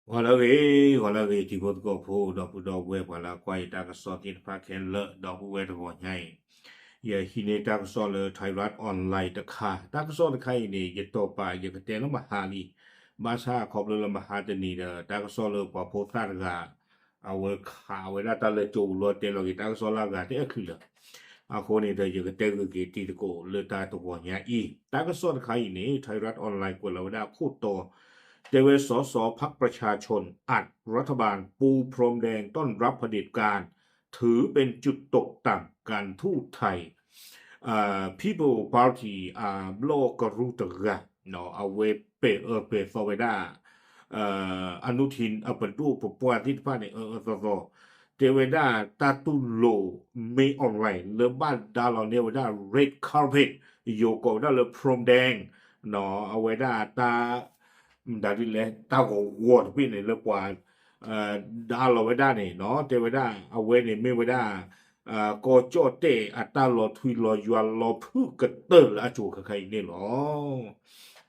ဂီၤလၢအဂ့ၤ, ဂီၤလၢအဂ့ၤ တံၤဖိသကိးဖိ ဒီပုၢ်ဒီဝဲၢ်ပှၤလၢအကွၢ်ယတၢ်ကစီၣ်သ့ၣ်တဖၣ်ခဲလၢာ် ဒီပုၢ်ဝဲၢ်တဂီၤညါအံၤ, ယဟံးန့ၢ်တၢ်ကစီၣ်လၢ Thairath Online တခါ, တၢ်ကစီၣ်တခါအံၤန့ၣ် ယတီၢ်ပာ်ယကတဲလၢမဟါလံ, ဘၣ်ဆၣ်ခီဖျိလၢမဟါတနံၤဒီး တၢ်ကစီၣ်လၢပှၤဖိသၣ်တဂၤ အဝဲခးဝဲဒၣ်တၢ်လၢကၠိပူၤလီၤတဲလီၤက့ၤတၢ်ကစီၣ်လၢအဂၤတအဲၣ်ချုးလၢၤ, အဃိန့ၣ်ဒီး ယကတဲဂုာ်က့ၤတံၤသကိးလၢတၢ်တဂီၤညါအံၤ, တၢ်ကစီၣ်တခါအံၤန့ၣ် Thairath Online ကွဲးလီၤဝဲဒၣ်ခိၣ်တီ တဲဝဲ สส พรรคประชาชน อัดรัฐบาลปูพรมแดงต้อนรับเผด็จการ ถือเป็นจุดตกต่ำการทูตไทย People Party အဘျီၣ်ကရူၢ်တဂၤ အဝဲပဲာ်အၢပဲာ်သီဝဲဒၣ် အနုထံ အပဒိၣ်ပပှၢ်သ့ၣ်တဖၣ်န့ၣ် အၢအၢသီသီ, တဲဝဲဒၣ်တၢ်တူၢ်လိာ် မင်းအောင်လှိုင် လၢဘၣ်ဒါလီၤန့ၢ်ဝဲဒၣ် red carpet ယိၤကိးဝဲဒၣ်လၢ พรมแดง အဝဲဒၣ်တၢ် မတၤဒ်လဲၣ် တၢ်ဂီၤဂီၤတဘ့ၣ်န့ၣ်လၢပှၤ ဒါလီၤဝဲဒၣ်န့ၣ် တဲဝဲဒၣ် အဝဲန့ၣ်မ့ၢ်ဝဲဒၣ် ကီၢ်ကၠီၣ်တဲၣ်အတၢ်လီၤထွံလီၤယွၤလီၤဖုၣ်ကတၢၢ်လၢအကိာ်ခဲခါအံၤန့ၣ်လီၤ.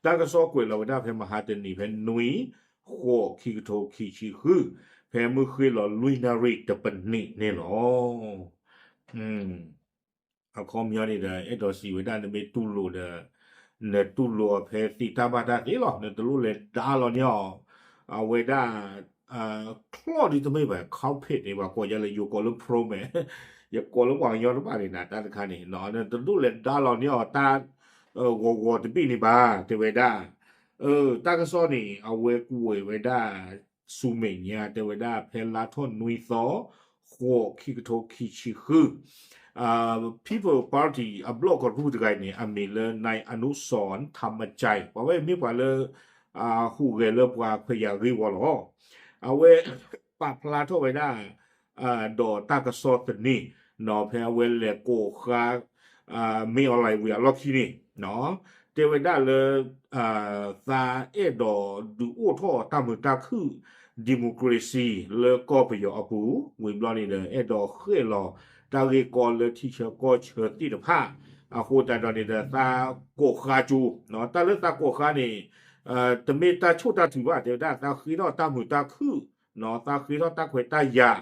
တၢ်ကစီၣ်ကွဲးလီၤဝဲဒၣ်ဖဲမဟါတနံၤဖဲနွံ ဃိး ခံကထိခံဆံဃု, ဖဲမုၢ်ဃ့ၢ်လီၤလွံၢ်နၣ်ရံၣ်တပနံးန့ၣ်လီၤ. အခီပညီန့ၣ်ဒီး အဲၣ်ဒိးစံးဝဲဒၣ် နမ့ၢ်တူၢ်လိာ်ဒီး နတူၢ်လိာ်အီၤဖဲသ့တၢ်ဘၣ်တၢ်သ့လီၤ. နတလိၣ်လဲၤဒါလီၤန့ၢ်အီၤ အဝဲဒၣ် ချီၣ်ဒ်တမ့ၢ်ဘၣ် carpet န့ၣ် ပှၤကိးယၤလၢယိၤကိးလၢ พรม ယကိးလၢပှၤကညီတဘၣ်န့ၣ်နၤ တၢ်တခါန့ၣ် နတလိၣ်လဲၤဒါလီၤန့ၢ်အီၤတၢ် ဂီၤဂီၤတဘ့ၣ်န့ၣ်ဘၣ် တဲဝဲဒၣ် တၢ်ကစီၣ်န့ၣ် အဝဲကွဲးဝဲဒၣ် ဆူမဲာ်ညါ တဲဝဲဒၣ်ဖဲလါထီၣ်နွံသီ ဃိးခံကထိခံဆံဃု People Party အဘျီၣ်ကရူၢ်တဂၤအံၤန့ၣ် အမံၤလၢ นายอนุสรณ์ ธรรมจัย ပှၤဝဲမ့ၢ်ပှၤလၢ ဟူးဂဲၤလၢပှၤခွဲးယာ်ဂ့ၢ်ဝီလီၤ. အဝဲပာ်ဖျါထီၣ်ဝဲဒၣ် ဒီးတၢ်ကစီၣ်သန့ ဖဲအဝဲလဲၤကိးဃါ မင်းအောင်လှိုင် ဝံၤအလီၢ်ခံန့ၣ် တဲဝဲဒၣ်လၢ သးအဲၣ်ဒိးဒုးအိၣ်ထီၣ်တၢ်မုာ်တၢ်ခုၣ် democracy လၢကီၢ်ပယီၤအပူၤ ဝံၤဘျီန့ၣ်ဒီး အဲၣ်ဒိးဃဲၣ်လီၤတၢ်ဂ့ၢ်ကီလၢထံဆၢကီၢ်ဆၢသ့ၣ်တဖၣ် အဃိသတးဒီးန့ၣ်ဒီး သးကိးဃါကၠိ တၢ်လၢသးကိးဃါန့ၣ် တမ့ၢ်တၢ်ဆိၣ်တၢ်ထုးဘၣ် တဲဝဲဒၣ် သးဃ့ထီၣ်တၢ်မုာ်တၢ်ခုၣ် သးဃ့ထီၣ်တၢ်ခွဲးတၢ်ယာ်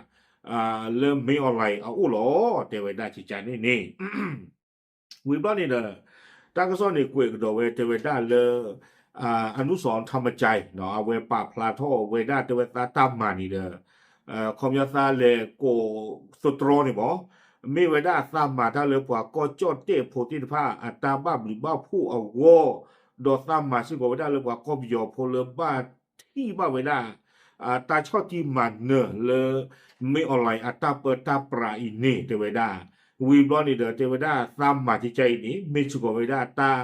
လၢ မင်းအောင်လှိုင် အအိၣ်လီၤ တဲဝဲဒၣ်ကကန့ၣ်န့ၣ် ဝံၤဘျီန့ၣ်ဒီး တၢ်ကစီၣ်န့ၣ်ကွဲးကဒီးဝဲတဲဝဲဒၣ်လၢ အနုစရ် ထမ်မကၠဲ အဝဲပာ်ဖျါထီၣ်ဝဲဒၣ်တဲဝဲသးတၢ်မၤန့ၣ်ဒီး ခီပညီသးလဲၤကိးသတြီန့ၣ်မး မ့ၢ်ဝဲဒၣ်သးမၤတၢ်လၢပှၤကီၢ်ကၠီၣ်တဲၣ်ဖိသ့ၣ်တဖၣ် အတၢ်ဘၣ်ဘျုးဘၣ်ဖှိၣ်အဂီၢ် ဒီးသးမၤစ့ၢ်ကီးဝဲဒၣ်လၢပှၤကီၢ်ပယီၤဖိလၢဘၣ်ထံၣ်ဘၣ်ဝဲဒၣ် တၢ်ဆီၣ်တံၢ်မၤနၢၤလၢ မင်းအောင်လှိုင် အတၢ်ပၢတၢ်ပြးအံၤန့ၣ် တဲဝဲဒၣ် ဝံၤဘျီန့ၣ်ဒီး တဲဝဲဒၣ်သးမၤကကၢအံၤန့ၣ် မ့ၢ်စ့ၢ်ကီးဝဲဒၣ်တၢ်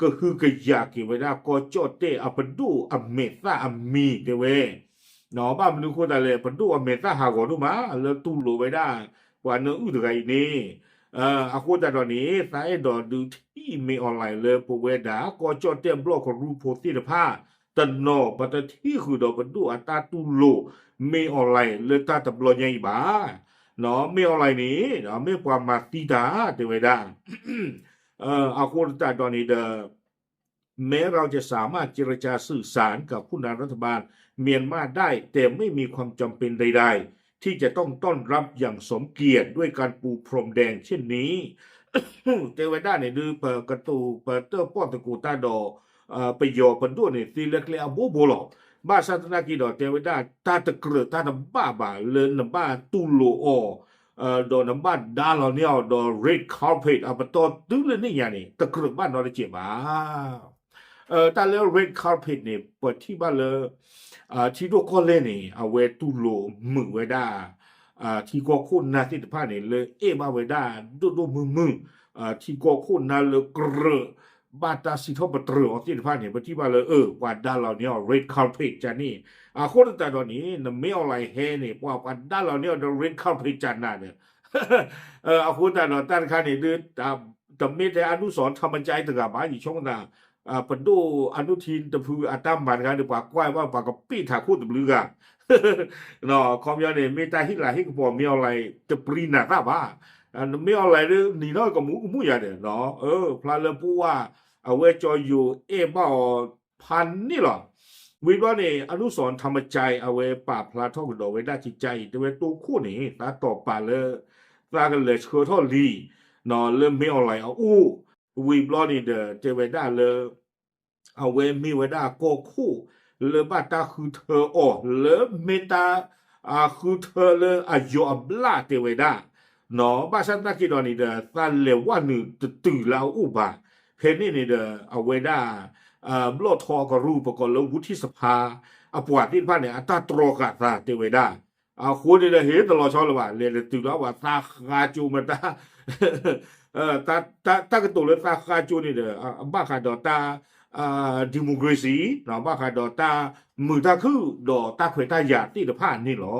ကဟုကယာ်က့ၤဝဲဒၣ်ကီၢ်ကၠီၣ်တဲၣ်အပဒိၣ်အမဲာ်သၣ်အမံၤတဲဝဲ ဘၣ်မနုၤအဃိသတးလဲၣ် ပဒိၣ်အမဲာ်သၣ်ဟးဂီၤဒိၣ်မး လၢတူၢ်လိာ်ဝဲဒၣ် ပှၤနၢအုၣ်တဂၤအံၤန့ၣ် အဃိသတးဒီးန့ၣ် သးအဲၣ်ဒိးဒုးထံၣ် မင်းအောင်လှိုင် လၢပဝဲဒၣ် ကီၢ်ကၠီၣ်တဲၣ်ဘျီၣ်ကရူၢ်ဖိသ့ၣ်တဖၣ် တနီၤ ပတထံၣ်ဃုာ်ဒီးပဒိၣ်အတၢ်တူၢ်လိာ် မင်းအောင်လှိုင် လၢတၢ်တဘျီညါအံၤဘၣ်. မင်းအောင်လှိုင် န့ၣ် မ့ၢ်ပှၤမၤသံတၢ် တဲဝဲဒၣ် အဃိသတးဒီးန့ၣ်ဒီး แม้เราจะสามารถเจรจาสื่อสารกับผู้นำรัฐบาลเมียนมาได้ แต่ไม่มีความจำเป็นใดๆ ที่จะต้องต้อนรับอย่างสมเกียรติด้วยการปูพรมแดงเช่นนี้ တဲဝဲဒၣ်န့ၣ်ဒုး ပကတိၤပတၢၣ်ပီၣ်သကိးတၢ်ဒီး ပယီၤပဒိၣ်န့ၣ် သ့လၢကျဲအဘိဘိလီၤ. ဘၣ်ဆၣ်သနာ်က့ဒီး တဲဝဲဒၣ် တၢ်တကြၢးတၢ်တဘၣ်ဘၣ်လၢနဘၣ်တူၢ်လိာ်အီၤ ဒီးနဘၣ်ဒါလီၤန့ၢ်အီၤဒီး red carpet အပတီၢ်တုၤလၢန့ၣ်ညါန့ၣ် တကြၢးဘၣ်နီတစဲးဘၣ်. တၢ်လၢ red carpet န့ၣ် ပထံၣ်ဘၣ်လၢ ထံဒိၣ်ကီၢ်လဲၢ်န့ၣ် အဝဲတူၢ်လိာ်မုာ်ဝဲဒၣ် ထံကီၢ်ခိၣ်နၢ်သ့ၣ်တဖၣ်န့ၣ် လၢအဲၣ်ဘၣ်ဝဲဒၣ် ဒိၣ်ဒိၣ်မုၢ်မုၢ် ထံကီၢ်ခိၣ်နၢ်လၢကြၢး ဘၣ်တၢ်စံးထီၣ်ပတြၢၤအီၤသ့ၣ်တဖၣ်န့ၣ် ပထံၣ်ဘၣ်လၢ အၢ ပှၤဒါလီၤန့ၢ်အီၤ red carpet ကန့ၣ် အဃိသတးဒီးန့ၣ် နမ့ၢ် online ဟဲန့ၣ် ပှၤ ပှၤဒါလီၤန့ၢ်အီၤဒီး red carpet ကနၤဒီး အဃိသတးဒီးတၢ်တခါန့ၣ်ဒုး တမ့ၢ်ထဲအနုစရ် ထမ်မကၠဲ တဂၤဘၣ် ယဆိကမိၣ်သး ပဒိၣ်အနုထံတဖုအတၢ်မၤတခါန့ၣ် ပှၤကွၢ်ဘၣ် ပှၤကပ့ၢ်ထးခိၣ်တဘျုးဂၤ ခီပညီန့ၣ် မ့ၢ်တၢ်ဟ့ၣ်လၤဟ့ၣ်ကပီၤ မ့ၢ် online တပြံနၤသၣ်ဘၣ်. မ့ၢ် online ဒုး နံၤနီၢ်ကမူးကမူးယၤဒီး ဖျါလၢပဝဲ အဝဲကၠီယိၤအဲၣ်ဘၣ်အီၤဖးန့ၣ်လီၤ. ဝံၤဘျီန့ၣ် အနုစီၣ်ထၣ်မကၠဲ အဝဲပာ်ဖျါထီၣ်ကဒီးဝဲဒၣ်ကကၠဲအံၤ တဲဝဲတိခိၣ်န့ၣ် သးတီၢ်ပာ်လၢ သးကလဲၤဆှၢထီၣ်လံ လၢမ့ၢ် online အအိၣ် ဝံၤဘျီန့ၣ်ဒီး တဲဝဲဒၣ်လၢ အဝဲမ့ၢ်ဝဲဒၣ်ကီၢ်ခိၣ် လၢဘၣ်တၢ်ဃုထၢအီၤ လၢမ့ၢ်တၢ် ဃုထၢလၢအယီၤအဘျၣ်တဲဝဲဒၣ် ဘၣ်ဆၣ်သနာ်က့ဒီးန့ၣ်ဒီး သးလဲၤဝဲနုာ်တတုၤလၢအအိၣ်ဘၣ်. ဖဲန့ၣ်န့ၣ်ဒီး အဝဲဒၣ် ဘျီၣ်ထီအကရူၢ် ပကိးလၢဝူထံၣ်စဖါ အပှၤသ့ၣ်တဖၣ်န့ၣ် အတၢ်တြီဃာ်သးတဲဝဲဒၣ်. အဃိန့ၣ်ဒီး ဟ့ၣ်တလီၤဆီလၢၤဘၣ် လဲၤတတုၤလၢအဝဲသးဃါကၠိမတၢ် တၢ်ကတိၤလၢသးဃါကၠိန့ၣ်ဒီး ဘၣ်ဃးဒီးတၢ် democracy ဘၣ်ဃးဒီးတၢ်မုာ်တၢ်ခုၣ် ဒီးတၢ်ခွဲးတၢ်ယာ်သ့ၣ်တဖၣ်န့ၣ်လီၤ.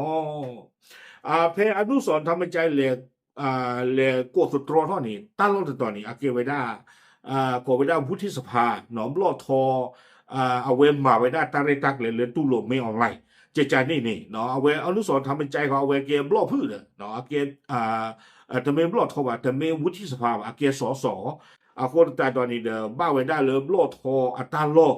ဖဲအနုစီၣ်ထၣ်မကၠဲ လဲၤကိးသတြီထီၣ်န့ၣ် တၢ်လီၢ်တတီၤန့ၣ် အကဲဝဲဒၣ် ကိးဝဲဒၣ်ဝူထံၣ်စဖါ ဘျီၣ်ထီ အဝဲမၤဝဲဒၣ်တၢ်ရဲၣ်တၢ်ကျဲၤလၢတူၢ်လိာ်မ့ၢ် online ကကၠဲန့ၣ်န့ၣ် အဝဲအနုစီၣ်ထၣ်မကၠဲဃီ အဝဲကဲဘျီၣ်ဖုၣ်ဒီး အကဲ တမ့ၢ်ဘျီၣ်ထီဘၣ် တမ့ၢ်ဝူထံၣ်စဖါဘၣ် အကဲစီၤစီၤ အဃိသတးဒီးန့ၣ်ဒီး ဘၣ်ဝဲဒၣ်လၢဘျီၣ်ထီအတၢ်လီၢ်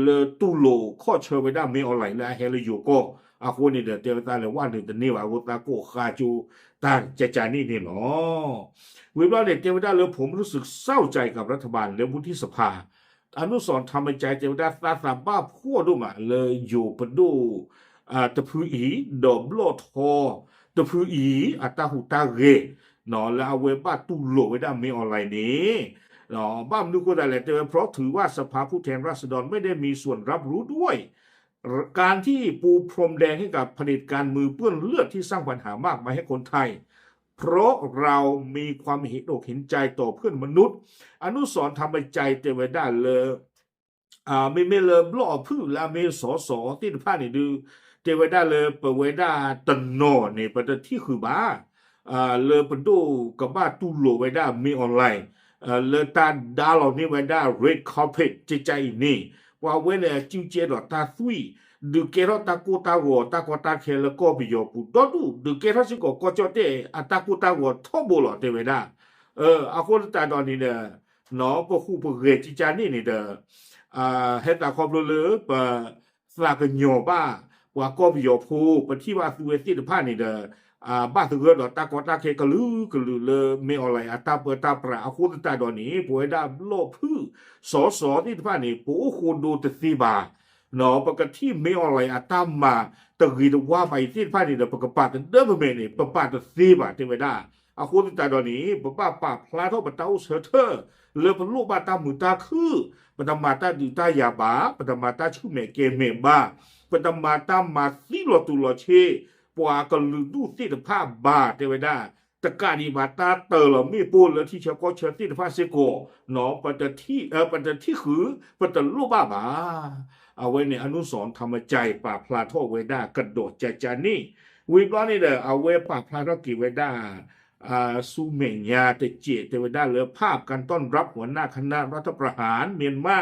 လၢတူၢ်လိာ်ခီၣ်ဆၢဝဲဒၣ်မ့ၢ် online လၢအဟဲလၢယိၤကီၢ် အဃိန့ၣ်ဒီး တဲဝဲသးလဲၤဝဲနုာ်တန့ၢ်ဘၣ်အဃိ သးကိးဃါကၠိတၢ်ကကၠဲန့ၣ်န့ၣ်လီၤ. ဝံၤဘျီန့ၣ် တဲဝဲဒၣ်လၢ ผมรู้สึกเศร้าใจกับรัฐบาล လၢဝူထံၣ်စဖါ အနုစီၣ်ထၣ်မကၠဲ တဲဝဲဒၣ်သးသးဘၣ်ဖှီၣ်ဒိၣ်မးလၢယိၤပဒိၣ် တဖုအံၤ ဒီးဘျီၣ်ထီတဖုအံၤ အတၢ်ဟူးတၢ်ဂဲၤ လၢအဝဲဘၣ်တူၢ်လိာ်ဝဲဒၣ်မ့ၢ် online န့ၣ် ဘၣ်မနုၤဃိသတးလဲၣ် တဲဝဲ เพราะถือว่าสภาผู้แทนราษฎรไม่ได้มีส่วนรับรู้ด้วย การที่ปูพรมแดงให้กับเผด็จการมือเปื้อนเลือดที่สร้างปัญหามากมายให้คนไทย เพราะเรามีความเห็นอกเห็นใจต่อเพื่อนมนุษย์ အနုစီၣ်ထၣ်မကၠဲ တဲဝဲဒၣ်လၢ မ့မ့ၢ်လၢဘျီၣ်အဖုၣ်လၢအမ့ၢ်စီၤစီၤသ့ၣ်တဖၣ်န့ၣ်ဒုး တဲဝဲဒၣ်လၢပဝဲဒၣ်တနီၤန့ၣ် ပတထံၣ်ဃုာ်ဘၣ် လၢပဒိၣ်ကဘၣ်တူၢ်လိာ်ဝဲဒၣ်မ့ၢ် online လၢတၢ်ဒါလီၤန့ၢ်ဝဲဒၣ် red carpet ကကၠဲအံၤန့ၣ် ပှၤဝဲန့ၣ်အစုကဲဒီးတၢ်သွံၣ် ဒုးကဲထီၣ်တၢ်ကိၢ်တၢ်ဂီၤတၢ်ကီတၢ်ခဲလၢကီၢ်ပယီၤပူၤ ဒီဒူၣ် ဒုးကဲထီၣ်စ့ၢ်ကီးကီၢ်ကၠီၣ်တဲၣ်အတၢ်ကိၢ်တၢ်ဂီၤထီဘိလီၤ တဲဝဲဒၣ် အဃိသတးဒီးန့ၣ်ဒီး ပဃူးပဂဲၤကကၠဲန့ၣ်န့ၣ်ဒီး ဟဲသးခီဖျိလၢပ သးကညီၤဘၣ် ပှၤကီၢ်ပယီၤဖိ ပထံၣ်ဘၣ်သုဝဲသ့ၣ်တဖၣ်န့ၣ်ဒီး ဘၣ်သဂၢၢ်ဒီးတၢ်ကီတၢ်ခဲကလုာ်ကလုာ်လၢမ့ၢ် online အတၢ်ပၢတၢ်ပြးအဃိသတးဒီးန့ၣ် ပဝဲဒၣ်ဘျီၣ်ဖုၣ် စီၤစီၤသ့ၣ်တဖၣ်န့ၣ် ပအိၣ်ဃိဒိတသ့ဘၣ် ပကထံၣ်မ့ၢ် online အတၢ်မၤတဂ့ၤတဝါဘၣ်အံၤသ့ၣ်တဖၣ်န့ၣ်ဒီး ပကပာ်တဒၢပမဲာ်န့ၣ် ပပာ်တသ့ဘၣ် တဲဝဲဒၣ်. အဃိသတးဒီးန့ၣ် ပဘၣ်ပာ်ဖျါထီၣ်ပတၢ်အိၣ်ဆၢထၢၣ် လၢပလိၣ်ဘၣ်တၢ်မုာ်တၢ်ခုၣ်, ပတမၤတၢ်ဒုးတၢ်ယၤဘၣ်, ပတမၤတၢ်ဆူၣ်မဲာ်ကဲၤမဲာ်ဘၣ်, ပတမၤတၢ်မၤသံလီၤတူာ်လီၤဆ့ ပှၤကလုာ်ဒူၣ်သ့ၣ်တဖၣ်ဘၣ် တဲဝဲဒၣ်. တကးဒံးဘၣ် တၢ်တၢၤလီၤမ့ၣ်ပိၢ်လၢထံဆၢကီၢ်ဆၢသ့ၣ်တဖၣ်စ့ၢ်ကီး ပတထံၣ်ဃုာ် ပတလိၣ်ဘၣ်ဘၣ်. အဝဲန့ၣ် အနုစီၣ်ထၣ်မကၠဲ ပာ်ဖျါထီၣ်ဝဲဒၣ်ကဒီးကၠၢကၠၢန့ၣ် ဝံၤဘျီန့ၣ်ဒီး အဝဲပာ်ဖျါထီၣ်က့ၤဝဲဒၣ် ဆူမဲာ်ညါတစဲး တဲဝဲဒၣ်လၢ ภาพการต้อนรับหัวหน้าคณะรัฐประหารเมียนมา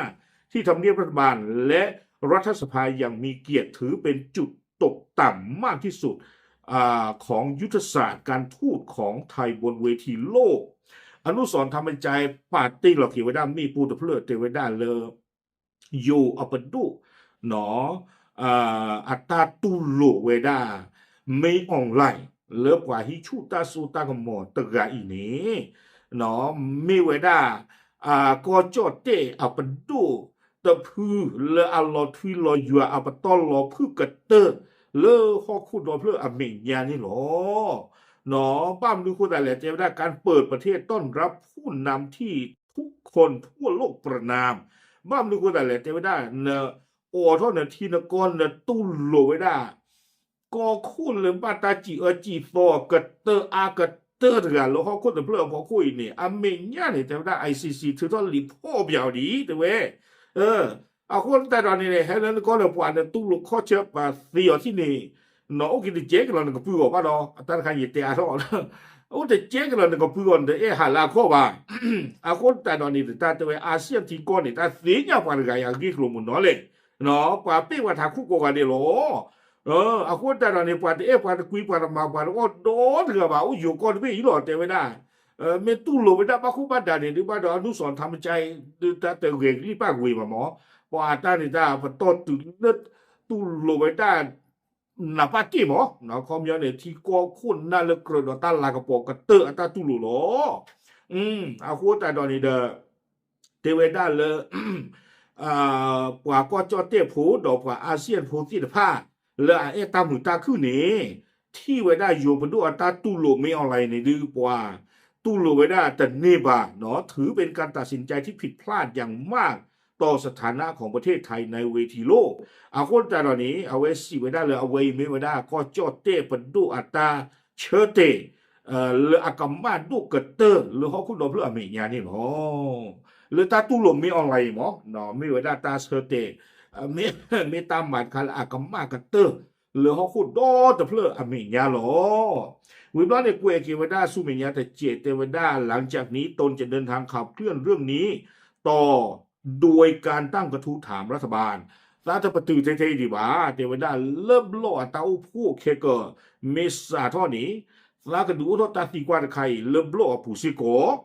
ที่ทำเนียบรัฐบาลและรัฐสภาอย่างมีเกียรติ ถือเป็นจุดตกต่ำมากที่สุดของยุทธศาสตร์การทูตของไทยบนเวทีโลก အနုစီၣ်ထၣ်မကၠဲ ပာ်တ့ၢ်လီၤက့ၤဝဲဒၣ်မ့ၣ်ပိၢ်တဖျၢၣ် တဲဝဲဒၣ်လၢ ယိၤအပဒိၣ် အတၢ်တူၢ်လိာ်ဝဲဒၣ် မ့ၢ် online လၢပှၤဟံးဆူၣ်တၢ်စိတၢ်ကမီၤတဂၤအံၤန့ၣ် မ့ၢ်ဝဲဒၣ် ကီၢ်ကၠီၣ်တဲၣ်အပဒိၣ်တဖုလၢအလီၤထွံလီၤယွၤအပတီၢ်လီၤဖုၣ်ကတၢၢ် လၢဟီၣ်ခိၣ်ဒီဖျၢၣ်အမဲာ်ညါန့ၣ်လီၤ. ဘၣ်မနုၤဃိသတးလဲၣ် တဲဝဲဒၣ် การเปิดประเทศต้อนรับผู้นำที่ทุกคนทั่วโลกประณาม ဘၣ်မနုၤဃိသတးလဲၣ် တဲဝဲဒၣ် နအိးထီၣ်နထံနကီၢ် နတူၢ်လိာ်ဝဲဒၣ် ကီၢ်ခိၣ်လၢဘၣ်တၢ်စံးအၢစံးသီကတၢၢ်အါကတၢၢ်တဂၤလၢဟီၣ်ခိၣ်တဖျၢၣ်အဖီခိၣ်အံၤန့ၣ် အမဲာ်ညါန့ၣ် တဲဝဲဒၣ် ICC ထုးထီၣ်လံာ်ဖီၣ်ပၠးအီၤဒ် တဲဝဲ အဃိသတးဒီးန့ၣ် ဟဲလၢနကီၢ်န့ၣ် ပှၤနတူၢ်လိာ်ခီၣ်ဆၢပှၤသ့အီၤထံၣ်န့ၣ် နအိၣ်က့ၤတကဲက့ၤလီၤနကပုၢ်အဂီၢ်ဘၣ်ဒီး အတၢ်တခါယတဲအါထီၣ် အိၣ်တကဲက့ၤလီၤနကပုၢ်အဂီၢ် နတအဲၣ်ဟးလၢအခီၣ်ဘၣ်. အဃိသတးဒီးန့ၣ် တၢ်တဲဝဲ အၤစံၣ်ယၣ်ထံကီၢ်န့ၣ် တၢ်သ့ၣ်ညါပှၤတဂၤအံၤအဂ့ၢ်ကျိၤမုၢ်နီၤလဲၣ် ပှၤပ့ၢ်ပှၤထးခိၣ်ကိးဂၤဒဲးလီၤ. အဃိသတးဒီးန့ၣ် ပှၤတအဲၣ်ပှၤတကွံ ပှၤတမၤပှၤတအီၣ်ဒီတဂၤဘၣ် အိၣ်ယိၤကီၢ်တဘ့ၣ်အံၤလီၤ တဲဝဲဒၣ်. မ့ၢ်တူၢ်လိာ်ဝဲဒၣ်ဘၣ်ဃိဘၣ်ဒါန့ၣ် ဒုးဘၣ်ဒီးအနုစီၣ်ထၣ်မကၠဲ ဒုးတၢ်တဂဲၤကလံၣ်ပၣ်ကွံာ်ဘၣ်မး ပှၤအတၢ်န့ၣ်တၢ်ပတီၢ်တုၤလၢ တူၢ်လိာ်ဝဲဒၣ် နံပါတ်တစ်မး, ခီပညီန့ၣ် ထံကီၢ်ခိၣ်နၢ်လၢကြၢးဒီးတၢ်လၤကပီၤကတၢၢ်အတၢ်တူၢ်လိာ်လီၤ. အဃိသတးဒီးန့ၣ်ဒီး တဲဝဲဒၣ်လၢ ပှၤကီၢ်ကၠီၣ်တဲၣ်ဖိဒီးပှၤ ASEAN ဖိသ့ၣ်တဖၣ် လၢအအဲၣ်တၢ်မုာ်တၢ်ခုၣ်န့ၣ် ထံၣ်ဝဲဒၣ်ယိၤပဒိၣ်အတၢ်တူၢ်လိာ် မင်းအောင်လှိုင် န့ၣ်ဒုး ပှၤတူၢ်လိာ်ဝဲဒၣ်တန့ၢ်ဘၣ်နီၤ, ถือเป็นการตัดสินใจที่ผิดพลาดอย่างมาก ต่อสถานะของประเทศไทยในเวทีโลก အဃိသတးဒီးန့ၣ် အဝဲစံးဝဲဒၣ်လၢအဝဲအံၤမ့ၢ်ဝဲဒၣ်ကီၢ်ကၠီၣ်တဲၣ်ပဒိၣ်အတၢ်ဆၢတဲာ် လၢအကမၣ်ဒိၣ်ကတၢၢ်လၢဟီၣ်ခိၣ်ဒီဖျၢၣ်အမဲာ်ညါန့ၣ်လီၤ. လၢတၢ်တူၢ်လိာ် မင်းအောင်လှိုင် မး မ့ၢ်ဝဲဒၣ်တၢ်ဆၢတဲာ် မ့ၢ်တၢ်မၤတခါလၢအကမၣ်ကတၢၢ်လၢဟီၣ်ခိၣ်ဒီတဖျၢၣ်အမဲာ်ညါလီၤ. ဝံၤဘျီန့ၣ် ကွဲးက့ၤဝဲဒၣ်ဆူမဲာ်ညါတစဲး တဲဝဲဒၣ် หลังจากนี้ตนจะเดินทางขับเคลื่อนเรื่องนี้ต่อ โดยการตั้งกระทู้ถามรัฐบาล သးတပတုာ်ထဲထဲအံၤဒံးဘၣ်, တဲဝဲဒၣ်လၢဘျီၣ်အတၢ်အိၣ်ဖှိၣ်ခဲကၢၤ မ့ၢ်စးထီၣ်န့ၣ် သးကဒုးအိၣ်ထီၣ်တၢ်သံကွၢ်တခါအံၤ လၢဘျီၣ်အပူၤစ့ၢ်ကီး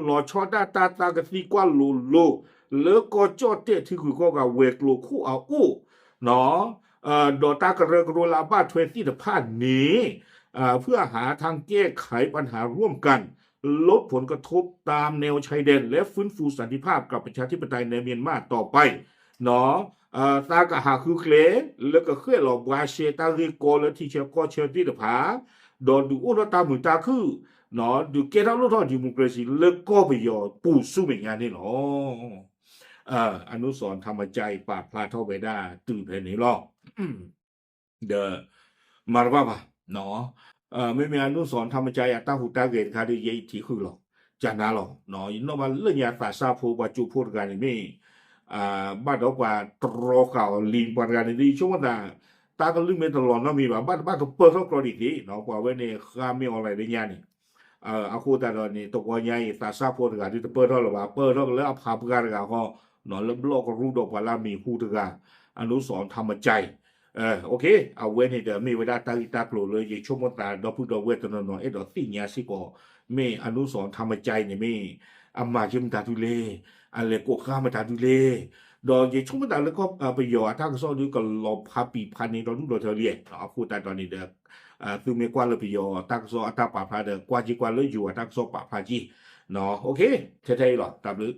လီၤဆီဒၣ်တၢ်သးကသံကွၢ်လိၤလိၤ လၢကီၢ်ကၠီၣ်တဲၣ်ထံဂုၤကီၢ်ဂၤဝဲၤကျိၤခိၣ်အအိၣ် ဒီးတၢ်ကရၢကရိလၢအဘၣ်ထွဲသ့ၣ်တဖၣ်န့ၣ် เพื่อหาทางแก้ไขปัญหาร่วมกัน ลดผลกระทบตามแนวชายแดน และฟื้นฟูสันติภาพกับประชาธิปไตยในเมียนมาต่อไป သးကဟးဃုကျဲ လၢကဃဲၣ်လီၤဘှါရှဲတၢ်ဂ့ၢ်ကီလၢထံဆၢကီၢ်ဆၢသ့ၣ်တဖၣ် ဒီးဒုးအိၣ်ထီၣ်တၢ်မုာ်တၢ်ခုၣ် ဒုးကဲထီၣ်လိၣ်ထီၣ် democracy လၢကီၢ်ပယီၤပူၤဆူမဲာ်ညါန့ၣ်လီၤ. အနုစရဏ် ထမ်မကၠၢ် ပာ်ဖျါထီၣ်ဝဲဒၣ်တုၤဖဲန့ၣ်လီၤ. ဒီး မၤတဘၣ်ဘၣ်, မ့မ့ၢ်အနုစရဏ် ထမ်မကၠၢ် အတၢ်ဟူးတၢ်ဂဲၤတခါဒီး ယဲအံၤထံၣ်ဃုာ်လီၤ. ကနၤလီၤ. ယနီၣ်ဘၣ်လၢညါသးစၢ်ဖိပှၤကၠိဖိတဂၤန့ၣ်မ့ၢ် ဘၣ်ဒီးပှၤတြီဃာ်အီၤလံ ပှၤတဂၤန့ၣ်ဒ်ဆိကမိၣ်သး တၢ်ကလုၢ်မ့ၢ်တလီၤနီတမံၤဘၣ် ဘၣ်တဘၣ်ကပၢၢ်ထီၣ်ကြီဒံးသ့, ပှၤဝဲန့ၣ်ဃါမ့ၢ်အီၤလၢညါန့ၣ် အဃိသတးဒီးန့ၣ် တဂီၤညါအံၤ သးစၢ်ဖိတဂၤဒုးတပၢၢ်ထီၣ်လၢၤဘၣ်, ပၢၢ်ထီၣ်ကလၢအဖးပှၢ်တဂၤဃီ လၢဘျီၣ်ကရူၢ်ဒီးပှၤလၢအမံၤဟူတဂၤ အနုစရဏ် ထမ်မကၠၢ် အဝဲန့ၣ်ဒီးမ့ၢ်ဝဲဒၣ်တၢ်ဂ့ၢ်တၢ်ကျိၤလၢယဆိကမိၣ်သး ဒီပုၢ်ဒီဝဲၢ်တနီၤနီၤ အဲၣ်ဒိးသ့ၣ်ညါစ့ၢ်ကီး မ့ၢ်အနုစရဏ် ထမ်မကၠၢ် န့ၣ်မ့ၢ် အမၤက့ၤမတၤဒုလဲၣ်, အလဲၤကိးဃါမတၤဒုလဲၣ်, ဒီးယဆိကမိၣ်သးလၢကီၢ်ပယီၤအတၢ်ကစီၣ်ဒုး ကလီၤဖးပံာ်ဖးန့ၢ်ဒီဒူၣ်ဒီထၢလံ, အဃိသတးဒီးန့ၣ်ဒီး သုမ့ၢ်ကွၢ်လၢပယီၤတၢ်ကစီၣ်အတၢ်ပာ်ဖျါဒီး ကွၢ်က့ၤကွၢ်လၢယိၤအတၢ်ကစီၣ်ပာ်ဖျါက့ၤ, ထဲထဲအံၤလီၤ. တၢ်ဘျုး